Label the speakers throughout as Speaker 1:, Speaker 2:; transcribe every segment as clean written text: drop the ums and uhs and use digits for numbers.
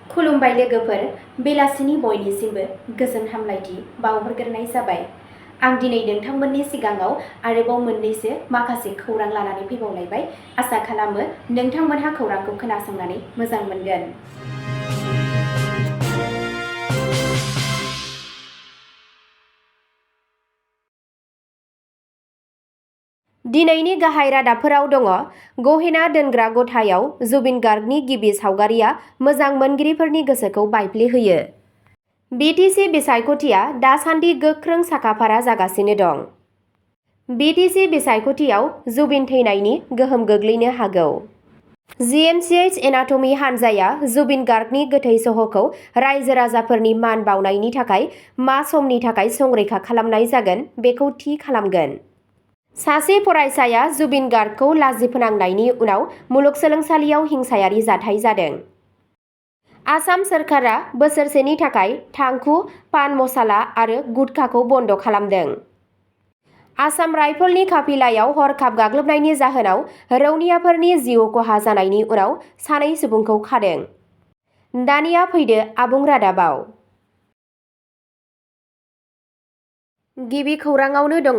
Speaker 1: खुलुमबाय लोगोफोर, बेलासिनि बयनिसिमबो गोजोन हामलायथि बावहरग्रोनाय जाबाय। आं दिनै नोंथांमोननि सिगाङाव आरोबाव मोननैसो माखासे खौरां लानानै फैबावलायबाय। आसा खालामो नोंथांमोनहा खौरांखौ खोनासंनानै मोजां मोनगोन। दिनैनि गाहाय रादाबफोराव दङ। गहेना दोनग्रा गथायाव जुबिन गार्गनि गिबि सावगारिया मोजां मोनगिरिफोरनि गोसोखौ बायफ्लेहोयो। बिटिसि बिसायख'थिया दासान्दि गोख्रों साखाफारा जागासिनो दं। बिटिसि बिसायख'थियाव जुबिन थैनायनि गोहोम गोग्लैनो हागौ। जिएमसिएइच एनाटमी हान्जाया जुबिन गार्गनि गोथै सह'खौ रायजो राजाफोरनि मान बावनायनि थाखाय मा समनि थाखाय संरैखा खालामनाय जागोन बेखौ थि खालामगोन। सासे फरायसाया जुबिन गार्गखौ लाजि फोनांनायनि उनाव मुलुगसोलोंसालियाव हिंसायारि जाथाय जादों। आसाम सोरखारा बोसोरसेनि थाखाय थांखु, पान मसाला आरो गुटखाखौ बन्द खालामदों। आसाम राइफलनि काफिलायाव हरखाब गाग्लोबनायनि जाहोनाव रौनियाफोरनि जिउ खहा जानायनि उनाव सानै सुबुंखौ खादों। दानिया फैदो आबुं रादाबाव। गिबि खौराङावनो दङ।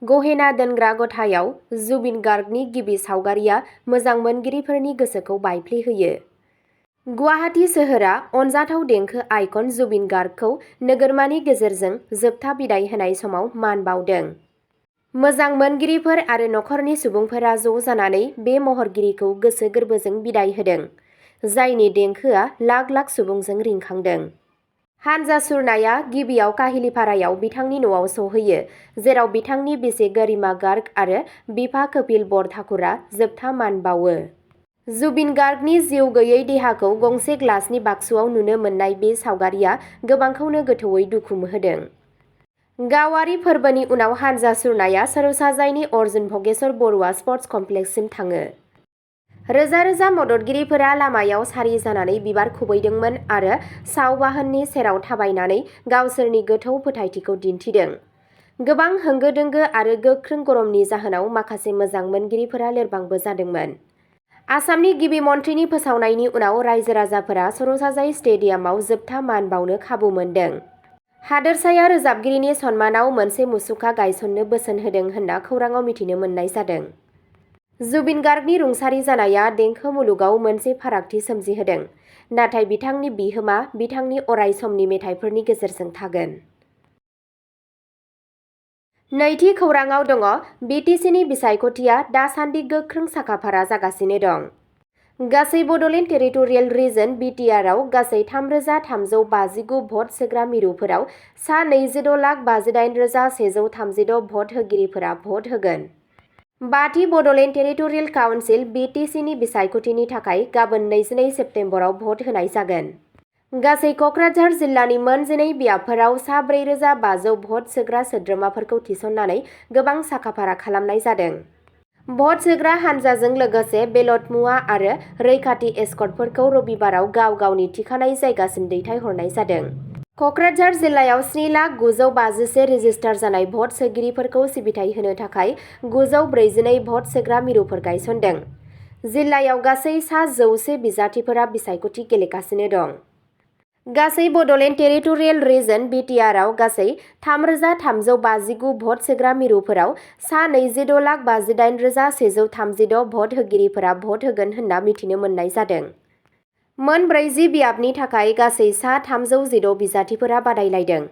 Speaker 1: गहेना दोनग्रा गथायाव जुबिन गार्गनि गिबि सावगारिया मोजां मोनगिरिफोरनि गोसोखौ बायफ्लेहोयो। गुवाहाटी सोहोरा अनजाथाव देंखो आइकन जुबिन गार्गखौ नोगोरमानि गेजेरजों जोबथा बिदाय होनाय समाव मान बावदों। मोजां मोनगिरिफोर आरो नखरनि सुबुंफोरा ज' जानानै बे महरगिरिखौ गोसो गोरबोजों बिदाय होदों, जायनि देंखोआ लाख लाख सुबुंजों रिंखांदों। हानजा सुरनाया गिबियाव काहिलिपारायाव बिथांनि न'आव सौहैयो, जेराव बिथांनि बिसि गरिमा गार्ग आरो बिफा कपिल बरठाकुरा जोबथा मान बावो। जुबिन गार्गनि जिउ गैयै देहाखौ गंसे ग्लासनि बाक्सुआव नुनो मोननाय बे सावगारिया गोबांखौनो गोथौवै दुखु होदों। गावारि फोरबोनि उनाव हानजा सुरनाया सर'साजायनि अर्जुन भगेश्वर बरुवा स्पर्टस कमप्लेक्ससिम थाङो। रोजा रोजा मददगिरिफोरा लामायाव सारि जानानै बिबार खुबैदोंमोन आरो सावबाहननि सेराव थाबायनानै गावसोरनि गोथौ फोथायथिखौ दिन्थिदों। गोबां होंगो दोंगो आरो गोख्रों गरमनि जाहोनाव माखासे मोजां मोनगिरिफोरा लोरबांबो जादोंमोन। आसामनि गिबि मन्थ्रिनि फोसावनायनि उनाव रायजो राजाफोरा सर'साजाय स्टेडियामाव जोबथा मान बावनो खाबु मोन्दों। हादोरसाया रोजाबगिरिनि सन्मानाव मोनसे मुसुखा गायसननो बोसोन होदों होनना खौराङाव मिथिनो मोननाय जादों। जुबिन गार्गनि रुंसारि जानाया देंखो मुलुगाव मोनसे फारागथि सोमजिहोदों, नाथाय बिथांनि बिहोमा बिथांनि अराय समनि मेथाइफोरनि गेजेरजों थागोन। नैथि खौराङाव दङ। बिटिसिनि बिसायख'थिया दासान्दि गोख्रों साखाफारा जागासिनो दं। गासै बड'लेण्ड टेरिटरियेल रिजन बिटिआरआव गासै 3,355 भट सोग्रा मिरुफोराव सा 26,58,136 भट होगिरिफोरा भट होगोन। 5थि बड'लेण्ड टेरिटरियेल काउन्सिल बिटिसिनि बिसायख'थिनि थाखाय गाबोन 22 सेप्तेम्बराव भट होनाय जागोन। गासै क'क्राझार जिल्लानि मोन 12 बियाबफोराव सा 4,500 भट सोग्रा सोद्रोमाफोरखौ थिसननानै गोबां साखाफारा खालामनाय जादों। भट सोग्रा हानजाजों लोगोसे बेलट मुवा आरो रैखाथि एस्कर्टफोरखौ रबिबाराव गाव गावनि थिखानाय जायगासिम दैथायहरनाय जादों। क'क्राझार जिल्लायाव 7,951,000 रेजिस्टार जानाय भट सोगिरिफोरखौ सिबिथाय होनो थाखाय 942 भट सोग्रा मिरुफोर गायसनदों। जिल्लायाव गासै सा 100 बिजाथिफोरा बिसायख'थि गेलेगासिनो दं। गासै बड'लेण्ड टेरिटरियेल रिजन बिटिआरआव गासै 3,359 भट सोग्रा मिरुफोराव सा 26,58,136 भट होगिरिफोरा भट होगोन होनना मिथिनो मोननाय जादों। मोन 40 बियाबनि थाखाय गासै सा 316 बिजाथिफोरा बादायलायदों।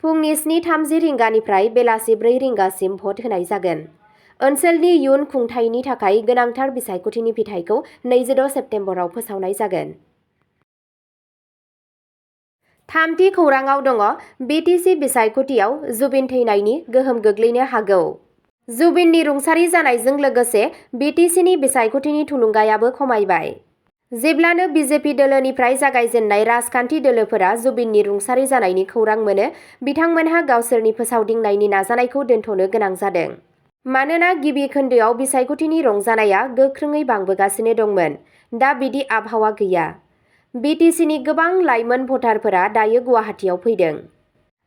Speaker 1: फुंनि 7:30 रिंगानिफ्राय बेलासि 4 रिंगासिम भट होनाय जागोन। ओनसोलनि इयुन खुंथायनि थाखाय गोनांथार बिसायख'थिनि फिथायखौ 26 सेप्तेम्बराव फोसावनाय जागोन। थामथि खौराङाव दङ। बिटिसि बिसायख'थियाव जुबिन थैनायनि गोहोम गोग्लैनो हागौ। जुबिननि रुंसारि जानायजों लोगोसे बिटिसिनि बिसायख'थिनि थुलुंगायाबो खमायबाय। जेब्लानो बिजेपि दोलोनिफ्राय जागायजेननाय राजखान्थि दोलोफोरा जुबिननि रुंसारि जानायनि खौरां मोनो, बिथांमोनहा गावसोरनि फोसावदिंनायनि नाजानायखौ दोनथ'नो गोनां जादों। मानोना गिबि खोन्दोआव बिसायख'थिनि रंजानाया गोख्रोङै बांबोगासिनो दंमोन, दा बिदि आबहावा गैया। बिटिसिनि गोबां लाइमोन भटारफोरा दायो गुवाहाटीआव फैदों।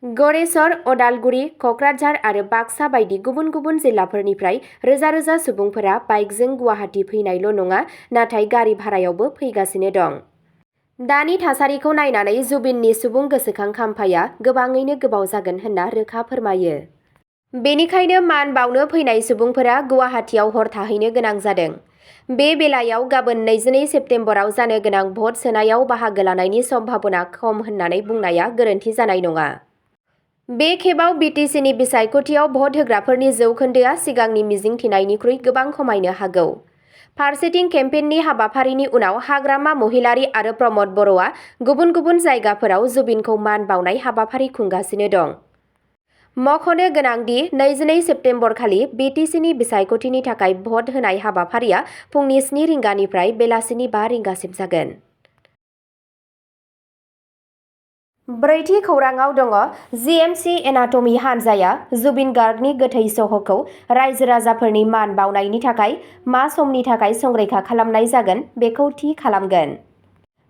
Speaker 1: गरेस्वर, अदालगुरि, क'क्राझार आरो बाक्सा बायदि गुबुन गुबुन जिल्लाफोरनिफ्राय रोजा रोजा सुबुंफोरा बाइकजों गुवाहाटी फैनायल' नङा, नाथाय गारि भारायावबो फैगासिनो दं। दानि थासारिखौ नायनानै जुबिननि सुबुं गोसोखां खाम्फाया गोबाङैनो गोबाव जागोन होनना रोखा फोरमायो। बेनिखायनो मान बावनो फैनाय सुबुंफोरा गुवाहाटीयाव हर थाहैनो गोनां जादों। बे बेलायाव गाबोन 22 सेप्तेम्बराव जानो गोनां भट सोनायाव बाहागो लानायनि सम्भाबना खम होननानै बुंनाया गोरोन्थि जानाय नङा। बे खेबाव बिटिसिनि बिसायख'थियाव भट होग्राफोरनि जौखोन्दोआ सिगांनि मिजिंथिनायनिख्रुइ गोबां खमायनो हागौ। फारसेथिं केम्पेइननि हाबाफारिनि उनाव हाग्रामा महिलारी आरो प्रमद बर'आ गुबुन गुबुन जायगाफोराव जुबिनखौ मान बावनाय हाबाफारि खुंगासिनो दं। मख'नो गोनांदि 22 सेप्तेम्बरखालि बिटिसिनि बिसायख'थिनि थाखाय भट होनाय हाबाफारिया फुंनि 7 रिंगानिफ्राय बेलासिनि 5 रिंगासिम जागोन। ब्रैथि खौराङाव दङ जिएमसि एनाटमी हानजाया जुबिन गार्गनि गोथै सह'खौ रायजो राजाफोरनि मान बावनायनि थाखाय मा समनि थाखाय संरैखा खालामनाय जागोन बेखौ थि खालामगोन।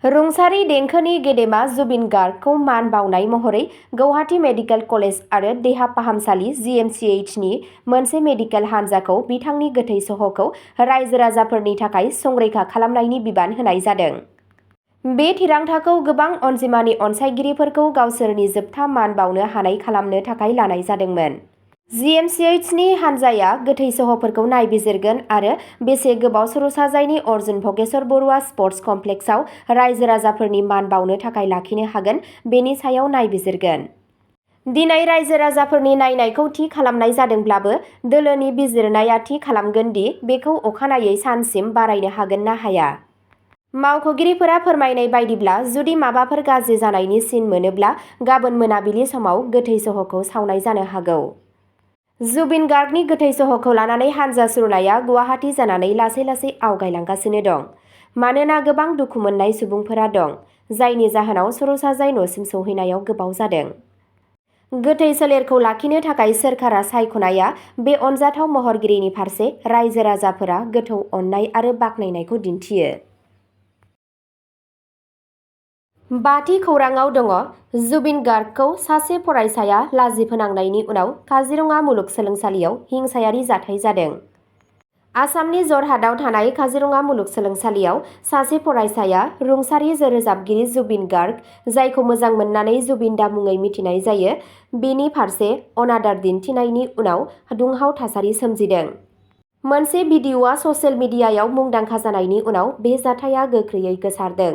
Speaker 1: रुंसारि देंखोनि गेदेमा जुबिन गार्गखौ मान बावनाय महरै गुवाहाटी मेडिकेल कलेज आरो देहा फाहामसालि जिएमसिएइचनि मोनसे मेडिकेल हानजाखौ बिथांनि गोथै सह'खौ रायजो राजाफोरनि थाखाय संरैखा खालामनायनि बिबान होनाय जादों। बे थिरांथाखौ गोबां अनजिमानि अनसायगिरिफोरखौ गावसोरनि जोबथा मान बावनो हानाय खालामनो थाखाय लानाय जादोंमोन। जिएमसिएइचनि हानजाया गोथै सह'फोरखौ नायबिजिरगोन आरो बेसे गोबाव सर'साजायनि अर्जुन भगेश्वर बरुवा स्पर्ट्स कमप्लेक्सआव रायजो राजाफोरनि मान बावनो थाखाय लाखिनो हागोन बेनि सायाव नायबिजिरगोन। दिनै रायजो राजाफोरनि नायनायखौ थि खालामनाय जादोंब्लाबो दोलोनि बिजिरनाया थि खालामगोन दि बेखौ अखानायै सानसिम बारायनो हागोन ना हाया। मावख'गिरिफोरा फोरमायनाय बायदिब्ला जुदि माबाफोर गाज्रि जानायनि सिन मोनोब्ला गाबोन मोनाबिलि समाव गोथै सह'खौ सावनाय जानो हागौ। जुबिन गार्गनि गोथै सह'खौ लानानै हानजा सुरनाया गुवाहाटी जानानै लासै लासै आवगायलांगासिनो दं। मानोना गोबां दुखु मोननाय सुबुंफोरा दं, जायनि जाहोनाव सर'साजाय न'सिम सौहैनायाव गोबाव जादों। गोथै सोलेरखौ लाखिनो थाखाय सोरखारा सायख'नाया बे अनजाथाव महरगिरिनि फारसे रायजो राजाफोरा गोथौ अननाय आरो बाख्नायनायखौ दिन्थियो। बाथि खौराङाव दङ जुबिन गार्गखौ सासे फरायसाया लाजि फोनांनायनि उनाव काजिरङा मुलुगसोलोंसालियाव हिंसायारि जाथाय जादों। आसामनि जरहाटआव थानाय काजिरङा मुलुगसोलोंसालियाव सासे फरायसाया रुंसारि रोजाबगिरि जुबिन गार्ग, जायखौ मोजां मोननानै जुबिन दा मुङै मिथिनाय जायो, बेनि फारसे अनादार दिन्थिनायनि उनाव दुंहाव थासारि सोमजिदों। मोनसे भिडिअ'आ ससियेल मिडियायाव मुंदांखा जानायनि उनाव बे जाथाया गोख्रैयै गोसारदों।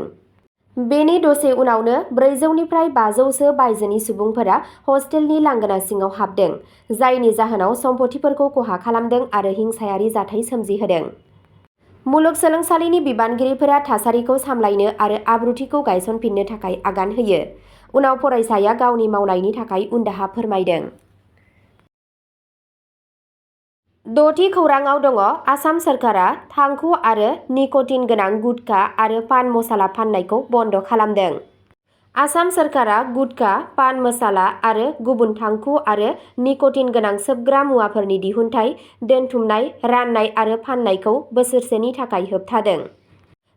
Speaker 1: बेनि दसे उनावनो 400निफ्राय 500सो बायजोनि सुबुंफोरा हस्टेलनि लांगोना सिङाव हाबदों, जायनि जाहोनाव सम्पथिफोरखौ खहा खालामदों आरो हिंसायारि जाथाय सोमजिहोदों। मुलुगसोलोंसालिनि बिबानगिरिफोरा थासारिखौ सामलायनो आरो आब्रुथिखौ गायसनफिननो थाखाय आगान होयो। उनाव फरायसाया गावनि मावनायनि थाखाय उनदाहा फोरमायदों। द'थि खौराङाव दङ आसाम सोरखारा थांखु आरो निक'टिन गोनां गुटखा आरो पान मसाला फाननायखौ बन्द' खालामदों। आसाम सोरखारा गुटखा, पान मसाला आरो गुबुन थांखु आरो निक'टिन गोनां सोबग्रा मुवाफोरनि दिहुनथाय, दोनथुमनाय, राननाय आरो फाननायखौ बोसोरसेनि थाखाय होबथादों।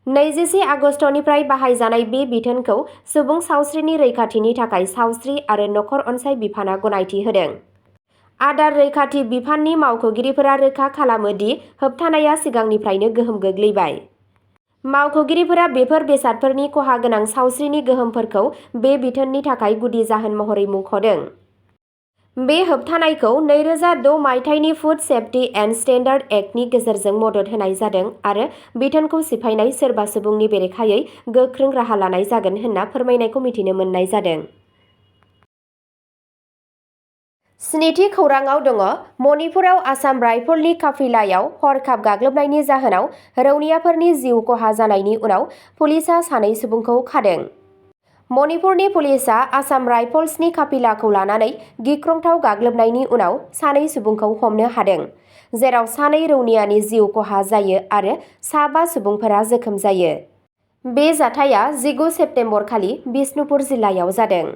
Speaker 1: 21 आगस्तनिफ्राय बाहायजानाय बे बिथोनखौ सुबुं सावस्रिनि रैखाथिनि थाखाय सावस्रि आरो नखर अनसाय बिफानआ गनायथि होदों। आदार रैखाथि बिफाननि मावख'गिरिफोरा रोखा खालामो दि होबथानाया सिगांनिफ्रायनो गोहोम गोग्लैबाय। मावख'गिरिफोरा बेफोर बेसादफोरनि खहा गोनां सावस्रिनि गोहोमफोरखौ बे बिथोननि थाखाय गुदि जाहोन महरै मुंख'दों। बे होबथानायखौ 2006 मायथाइनि फुड सेफ्टि एन्ड स्टेन्डार्ड एक्टनि गेजेरजों मदद होनाय जादों आरो बिथोनखौ सिफायनाय सोरबा सुबुंनि बेरेखायै गोख्रों राहा लानाय जागोन होनना फोरमायनायखौ मिथिनो मोननाय जादों। स्निथि खौराङाव दङ मणिपुराव आसाम राइफलनि काफिलायाव हरखाब गाग्लोबनायनि जाहोनाव रौनियाफोरनि जिउ खहा जानायनि उनाव पुलिसआ सानै सुबुंखौ खादों। मणिपुरनि पुलिसआ आसाम राइफल्सनि काफिलाखौ लानानै गिख्रंथाव गाग्लोबनायनि उनाव सानै सुबुंखौ हमनो हादों, जेराव सानै रौनियानि जिउ खहा जायो आरो सा 5 सुबुंफोरा जोखोम जायो। बे जाथाया 19 सेप्तेम्बरखालि बिष्णुपुर जिल्लायाव जादों।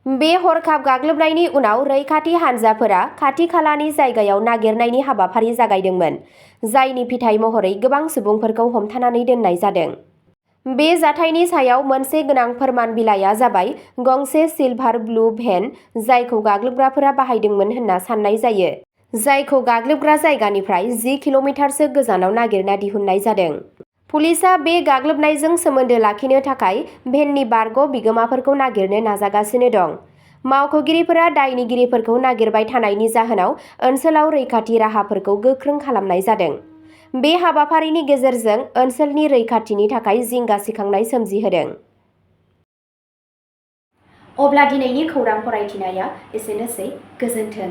Speaker 1: बे हरखाब गाग्लोबनायनि उनाव रैखाथि हानजाफोरा खाथि-खालानि जायगायाव नागिरनायनि हाबाफारि जागायदोंमोन, जायनि फिथाय महरै गोबां सुबुंफोरखौ हमथानानै दोननाय जादों। बे जाथायनि सायाव मोनसे गोनां फोरमान बिलाइआ जाबाय गंसे सिलभार ब्लु भेन, जायखौ गाग्लोबग्राफोरा बाहायदोंमोन होनना साननाय जायो, जायखौ गाग्लोबग्रा जायगानिफ्राय 10 किल'मिटारसो गोजानाव नागिरना दिहुननाय जादों। पुलिसआ बे गाग्लोबनायजों सोमोन्दो लाखिनो थाखाय भेननि बारग' बिगोमाफोरखौ नागिरनो नाजागासिनो दं। मावख'गिरिफोरा दायनिगिरिफोरखौ नागिरबाय थानायनि जाहोनाव ओनसोलाव रैखाथि राहाफोरखौ गोख्रों खालामनाय जादों। बे हाबाफारिनि गेजेरजों ओनसोलनि रैखाथिनि थाखाय जिंगा सिखांनाय सोमजिहोदों। अब्ला दिनैनि खौरां फरायथिनाया एसेनोसै। गोजोन्थों।